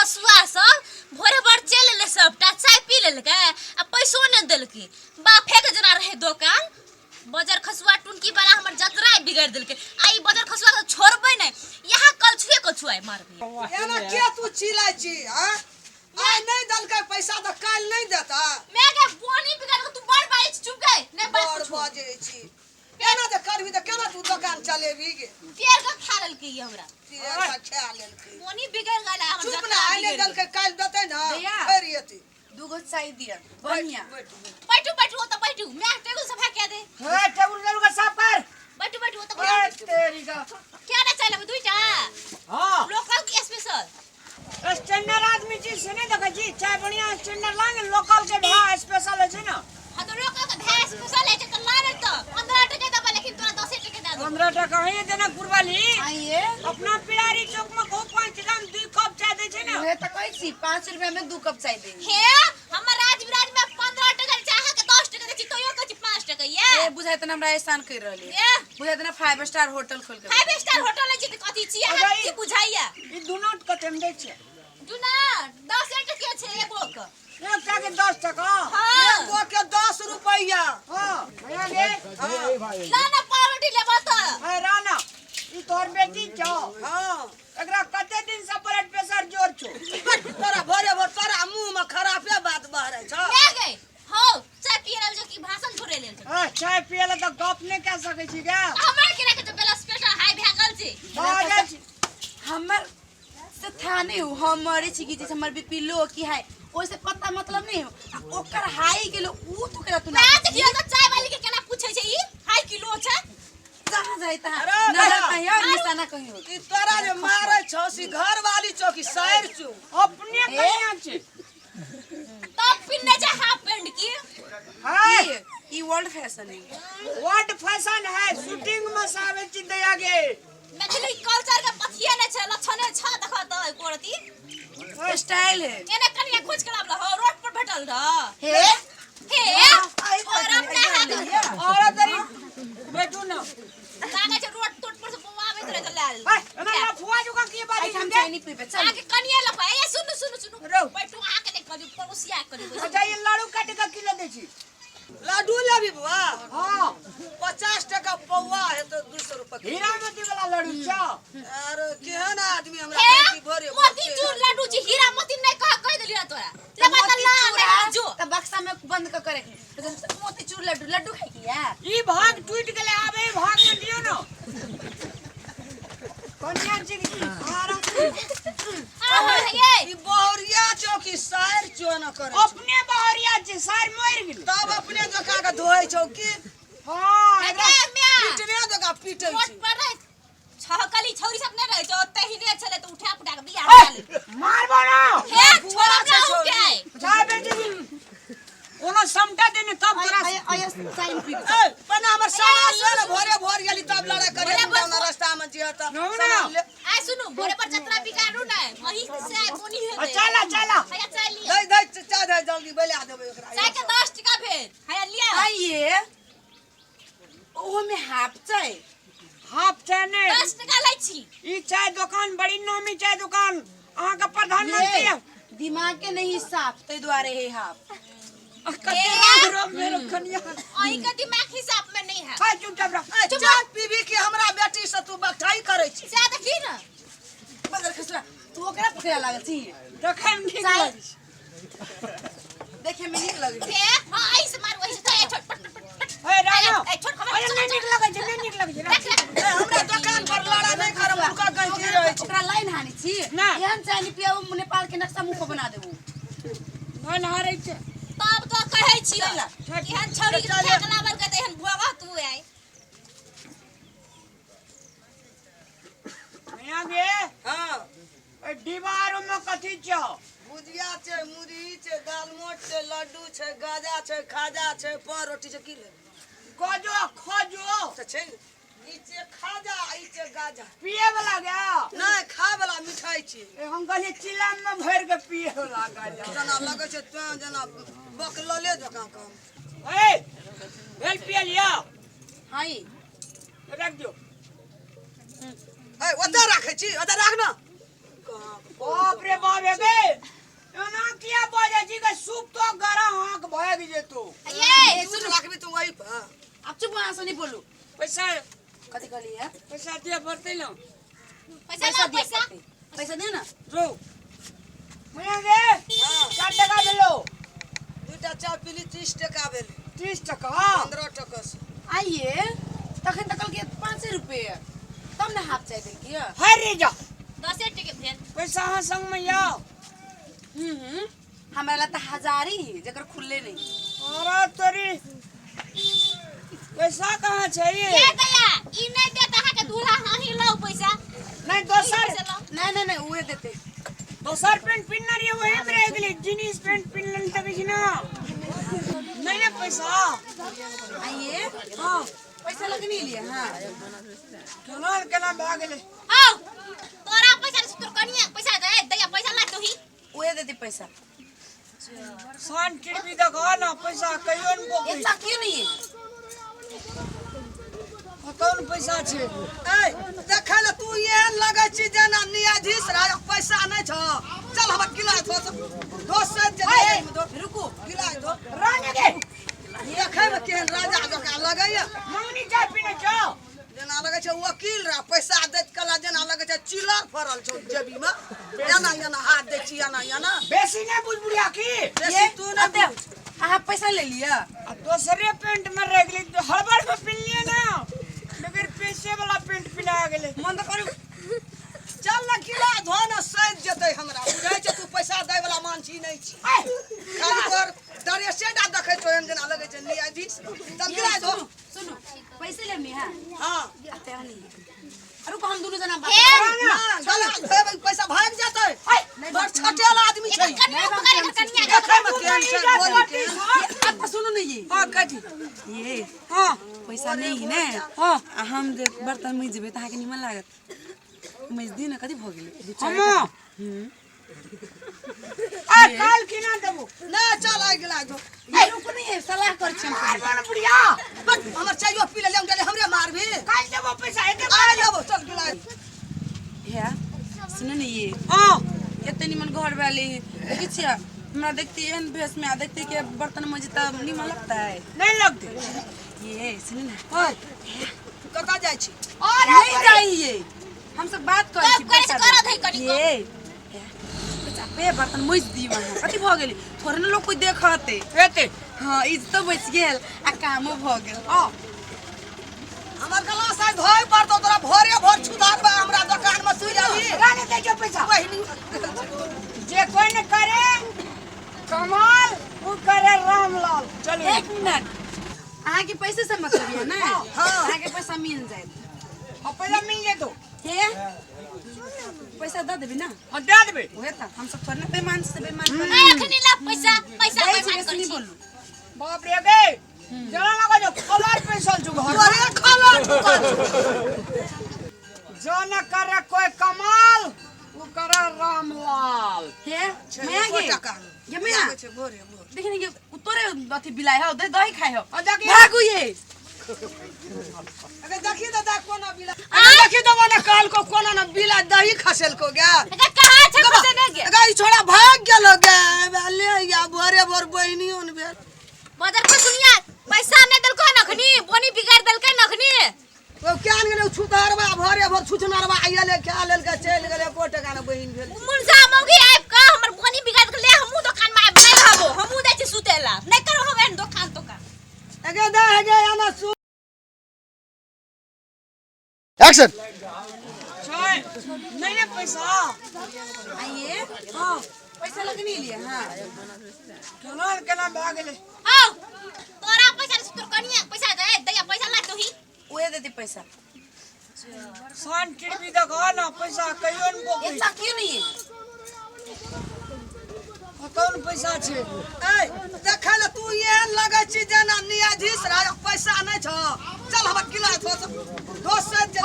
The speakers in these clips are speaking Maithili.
खसुआ सब भोरे भोर चलि एलै सबटा चाय पी लेलकै आ पैसो नहि देलकै। बापे के जेना रहै दोकान। बजर खसुआ टुनकी वाला हमर जतरा बिगाड़ि देलकै। आ ई बजर खसुआ के छोड़बै नहि, यहाँ कलछुए कलछुआ मारबै। एना के तू चिल्लाइ छी आँय? आइ नहि देलकै पैसा तऽ काल्हि नहि देतै। मैं के बोनी बिगाड़ के तू बड़ बाजै छी, चुप गई नहि बाज बड़ कुछो। बजै छी। एना जे करबी तऽ केना तू दोकान चलेबी गे? पेड़ के खा लेलकै ई हमरा। पेड़ के खा लेलकै। बोनी बिगड़ गेल हमर। चुप जतरा ने, आइ नहि बिगड़ गेल। देलकै काल्हि देतै ने। भैया। फेर एतै। दूगो चाय दिया बढ़िया। बैठू बैठू ओतऽ बैठू, मैं टेबुल सफा कए दे। हे टेबुल टेबुल के साफ कर। बैठू बैठू ओतऽ ए बैठू। तेरी का। क्या ना चाय लेबै दुईटा? हां। लोकल की स्पेशल? स्टैंडर्ड आदमी छी से नहीं देखै छी, चाय बढ़िया स्टैंडर्ड लांगे, लोकल के भाव स्पेशल है छै ना। हां तो लोकल के भाव स्पेशल है छै त ला ने, त 15 टके देबै, लेकिन तोरा 10 टके दे देबौ। 15 टका है जनकपुर वाली। आइए अपना पिड़ारी चौक में कहू 5 टका में 2 कप चाय दै छै ना। उहे त कहै छी 5 रुपया में 2 कप चाय दे। हे हमर राज विराज में 15 टका के चाय के 10 टका दै छी, तोयो कहै छी 5 टका ये। ए बुझाय त हमरा एहसान कर रहली। ए बुझाय त 5 स्टार होटल खोल के। 5 स्टार होटल है छी त कथी छी अहाँ? अरे, की बुझाइया? ई दुनू कते में दै छै? दुना 10 टके छै एगो के। एकटा के 10 टका। हां। एगो के 10 रुपैया। हां भैया गे। ना ना पावरोटी लेबो त। ए राणा, ई तोहर बेटी छौ? हां। एकरा कते दिन से ब्लड प्रेशर जोर छौ? तोरा भोरे भोर तोरा मुंह में खराबे बात बहरै छौ। ले गई हौ चाय पिए लेल जो कि भाषण छोड़े लेल जो? आ चाय पिए ला त गप नहीं कह सकै छी गे। हमरा के रखे त बेला स्पेशल हाई भए गेल छी। बाजै छी। हमर से था नहीं हो, हमरे छी कि जैसे हमर बीपी लो की है ओइसे पता मतलब नहीं हो। आ ओकर हाई गेलो ऊ तो केना तू ना मैं देखियो त चाय वाली के केना पूछे छै ई हाई किलो छै। जहाँ जाए तहाँ अरे नजर भैया। कहीं और निशाना कहीं और। ई तोरा जे मारै छौ से घर वाली छौ कि सैर छौ? अपने कनिया छी। तब पिन्ने छै हाफ पैंट की। है ई वर्ल्ड फैशन है। वर्ल्ड फैशन है, शूटिंग में से आवे छी दया गे। मैथिली कल्चर के पथिए नै छै, लक्षणे छ देख त एको रति। स्टाइल है। एने कनिया खोज के लाबल हो, रोड पर भेटल रह। हे हे छोरा अपना हाथ और तेरी बेटू ना लागे छै रोड तोड पर से बौआबैत रहे त लाल। है एना लफुआ जुका की बाजी हम चाय नहीं पीबे चल। आके कनिया लपा ए सुनु सुनु सुनु। रौ। बैठू आके नहीं करी पड़ोसिया करी। अच्छा ये लाडू काट के किलो दै छी? लड्डू लेबी बुआ? हां। 50 टका पौआ है तो 200 रुपया किलो। हीरा मोती वाला लड्डू छौ। अरे केहन आदमी हमरा हे बेटी भोरे मोतीचूर लड्डू छी, हीरा मोती नहीं कह कह देलियो तोरा। लेबा त ला नहीं जो। त बक्सा में बंद क करे के मोतीचूर लड्डू लड्डू खाइ की या? ई भाग टूट गेलै, आबे ई भाग में दियौ ना। कन्या जी की आराम। आहा ये ई बहुरिया छौ कि साइर छौ न करे छौ? अपने बहुरिया छी, सार मरि गेलै। तब अपने जकाँ के धोइ छौ की? हां हे गे म्या। पीटने जकाँ पीटै रोड छी। पर रहे छहकली छौरी सब नहीं रहे छौ, तहिने छले त उठा पुटा के बियाह ए, कऽ ले। मारबो ना। हे छोरा छै ना छौरी। के चाय बेटी कोनो समटा देने तब तोरा। आय आय चाय नहीं पीबे। ए पना हमर सामान से ने भोरे भोर गेली तब लड़ाई करे भोरे भोर ना रास्ता में जिया त। ना, ना। सामान ले। आय सुनू भोरे पर जतरा बिगाड़ू ना वही से आय कोनी हेतै। चला चला। हैया चाय लिअ। दे दे चाय दे जल्दी बैला देबै ओकरा। चाय के 10 टका भेल। हैया लिअ। आइए ओहो में हाफ चाय। हाफ चाय नहीं। 10 टका लै छी। ई चाय दुकान बड़ी नामी चाय दुकान अहाँ के प्रधानमंत्री ये दिमाग के नहीं साफ तै दुआरे है हाफ। कते राम राम मेरो कनिया। अहीं के दिमाग हिसाब में नहीं है। हाय चुपचाप रह। ए चाय पीबी कि हमरा बेटी से तू बकठाई करै छी? चाय देखी ना। बदल खसरा तू ओकरा पकड़ा लागल छी। देखै में नीक चाय। लगै छै। देखे में नीक लगै छै। हे हां ऐसे मार वही से चाय छोट पट पट पट। हे राणा। ए छोट खबर। अरे नहीं नीक लगै छै, नहीं नीक लगै छै। रख रख। ए हमरा दुकान पर लड़ा नहीं करब, हुनका गलती रहै छै। ओकरा लाइन हानि छी। ना। एहन चाय नहीं पियाबू नेपाल के नक्शा मुंह पर बना देबू। नहीं नहारै छै। तब तो कहै छियो एहन छौरी के फेक लाबल के त एहन भोगा तू आइ। यहाँ गे। हां। ए दीवार में कथी छौ? भुजिया छै, मुरही छै, दालमोट छै, लड्डू छै, गाजा छै, खाजा छै, पाव रोटी छै, की लेबै? गजो खजो तऽ छै ने। ई छै खाजा, ई छै गाजा। पिए वाला गया? नहीं, खाय वाला मिठाई छै। ए हम कहलिए चिलम में भर के पिए वाला गाजा। जेना लगै छै तों जेना बकलले जकाँ काम। ए भेल पिए लिया? हां ई। रख दियो। ए ओतऽ राखै छी, ओतऽ राख ना। कहाँ। बाप रे बाप, हे गे एना किया बजै छी के सूप तो गरा हाँक भागि जेतौ। ये सुन राखबी तू वही पर। आब चुप, अहाँ से नहीं बोलू। पैसा। कथी कहली है? पैसा दिए पड़तै ना। पैसा ला दिअ पैसा। पड़तै। पैसा दे ना। जो मुनिया गे। हाँ। 4 टका भेलो। दूटा चाय पीली 30 टका भेल। 30 टका। 15 टका से। आइए तखन तऽ कहलकै 5 रुपये तब ने हाफ चाय देलकै। हर रे जा। 10 टके भेल। पैसा अहाँ संग में आउ। हम्म, हमरा ला तऽ हजारी है जकर खुलले नहीं। अरे तोरी पैसा कहाँ छै ये? ए दया ई नहीं देत अहाँ के दूल्हा, अहीं लाउ पैसा। नहीं दोसर। पैसा लाउ। नहीं नहीं नहीं, उहे देते। दोसर पेंट पिन्हने रहियै वही में रहि गेलै, जीन्स पेंट पिन्ह लेने तकै छी ना। नहीं ने पैसा। आइए। हाँ। पैसा लगनी लिए। हाँ। केना केना भए गेलै? आउ तोरा पैसा से तोर कनिया पैसा दे दया, पैसा ला तोही। उहे देते पैसा। सान टिरबी देखो ना पैसा कहियो ने बोकै। एक क्यों नहीं है? कतौ ने पैसा छै। ए देखै ले तू एहन लगै छी जेना न्यायाधीश रह, पैसा नहि छौ। चल हमरा गिला धो दोस्त जे रुकू। गिला धो। रानी गे। देखै मे केहन राजा जकाँ लगैया। मंगनी चाय पीने छौ। जेना लगै छै वकील रह, पैसा दैत कला जेना लगै छै चिलर फड़ल छौ जेबी मे, एना एना हाथ दै छी एना एना। बेसी नहि बुझ बुढ़िया की। बेसी तू नहि बुझ। अहाँ पैसा ले लिअ। आ दोसरे पेंट में रहि गेलै, हड़बड़ में पिन्हलियै ना, लेकिन पैसे वाला पेंट पिन्हा गेलै। मन तऽ करू। चल ना गिला धो ना, सैद जेतै हमरा। बुझै छै तू पैसा दै वाला मानसी नहि छी। खाली तोर ड्रेसे टा देखै छौ एहन जेना लगै छै न्यायाधीश। चल गिला धो। सुनू, पैसे लेबनी। हाँ। हाँ। आते नहीं, रुको, हम दोनों जना बात हे ना गला धोएबै पैसा भागि जेतै। बड़ छटेल आदमी छै। एकर कनिया पकड़, एकर कनिया। देखै मे केहन छै बोली केहन। अब सुनू ना ये। हाँ कथी? ये। हाँ। पैसा नहीं है ने। हाँ। आ हम जे बर्तन मजि जेबै तऽ अहाँके निमन लागत? मजि दी ने, कथी भऽ गेलै दू चारि। हम आ काल किना देबो। ना चल आइ गिला धो। ये रुकू नहीं है, सलाह कर छी हम। मार बन बुढ़िया। बट हमर चाइयो पी ले गेलै, हमरे मारबी। काल देबो पैसा एते। आइ लेबो, चल गिला। हे सुनू ने ये। हाँ। एते निमन घर वाली देखै छियै, हमरा देखती एहन भेष में आ देखती के बर्तन मजि तऽ निमन लगता है? नहीं लगते। ये सुनू ने। हाँ। कतऽ जाइ छी? अरे नहीं जाइए, हम सब बात करै छी। कब करै छी, पैसा करऽ दे। दही कनिको। ये पैसा पे बर्तन मजि दियौ अहाँ, कथी भऽ गेलै? थोड़े ने लोग कोइ देखते। एते। हाँ, इज्जतो बचि गेल आ कामो भऽ गेल। हाँ। हमर गलास आइ धोए पड़तौ तोरा, भोरे भोर छुधारबै हमरा दोकान मे तू जाबी। रानी दे जो पैसा। बहिनी। जे कोई न करे कमाल वो करे रामलाल। चलो। एक मिनट, अहाँके पैसे से मतलब ये ने? हाँ। अहाँके पैसा मिल जायत। अब पैसा मिल जेतो। हे पैसा दऽ देबी ना? हाँ दे देबे। उहे तऽ हम सब थोड़े ने बेईमान से बेईमान ए अखनी ला पैसा, पैसा। दै छी। बेईमान बेसी करै नहीं छी। बोलू। बाप रे गे जना लगा जो कलर पैसा जो घर तोरे खलर टुकल। जो न करे कोई कमाल वो करे रामलाल। हे माया गे। टका। ये माया। छै भोरे भोर। देखि ने गे, उ तोरे अथी बिलाइ हौ, दही दही खाइ हौ। आ देखी। भागू ये। अगे देखी दादा कोना बिला, अगे देखी दबा ना काल को कोना ना बिला दही खसेलको गे। एकर कहाँ छै खसे ने गे? अगे ई छोड़ा भाग गेलो गे, ले या भोरे भोर बहिनी ओन भेल। बदर को सुनिया पैसा नहीं देलको नखनी, बोनी बिगाड़ देलकै नखनी। ओ क्या गेलै छुतरबा, भोरे भोर छुछनरबा आइले खा लेलकै चलि गेलै, एको टका ने बहिन भेल। मुंसा मौगी आबि कऽ हमर बोनी बिगाड़ देलकै। ले हमहूँ दोकान में आबि नहीं रहबो, हमहूँ जाइ छी सुतेला, नहीं करो हम एहन दोकान तोकान। अगे दा अगे आना सु। एक्शन। छै नहीं ने पैसा। आइए। हाँ। पैसा लगनी लिए। हाँ। केना केना भए गेलै? आउ तोरा पैसा से तोर कनिया पैसा दे दया, पैसा ला तोही। उहे देते पैसा। सान टिरबी देखो ना पैसा कहियो ने बोकै। एक क्यों नहीं है? कतौ ने पैसा छै। ए देखै ले तू एहन लगै छी जेना न्यायाधीश रह, पैसा नहि छौ। चल हमरा गिला धो दोस्त जे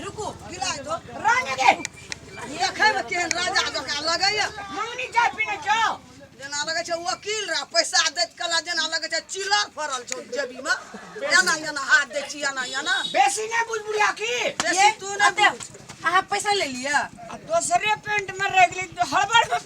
रुकू। गिला धो। रानी गे। देखै मे केहन राजा जकाँ लगैया। मंगनी चाय पीने छौ। जेना लगै छै वकील रह, पैसा दैत कला जेना लगै छै चिलर फड़ल छौ जेबी मे, एना एना हाथ दै छी एना एना। बेसी नहि बुझ बुढ़िया की। बेसी तू नहि आते बुझ। अहाँ पैसा ले लिअ। आ दोसर दोसरे पेंट में रह गेलै, हड़बड़।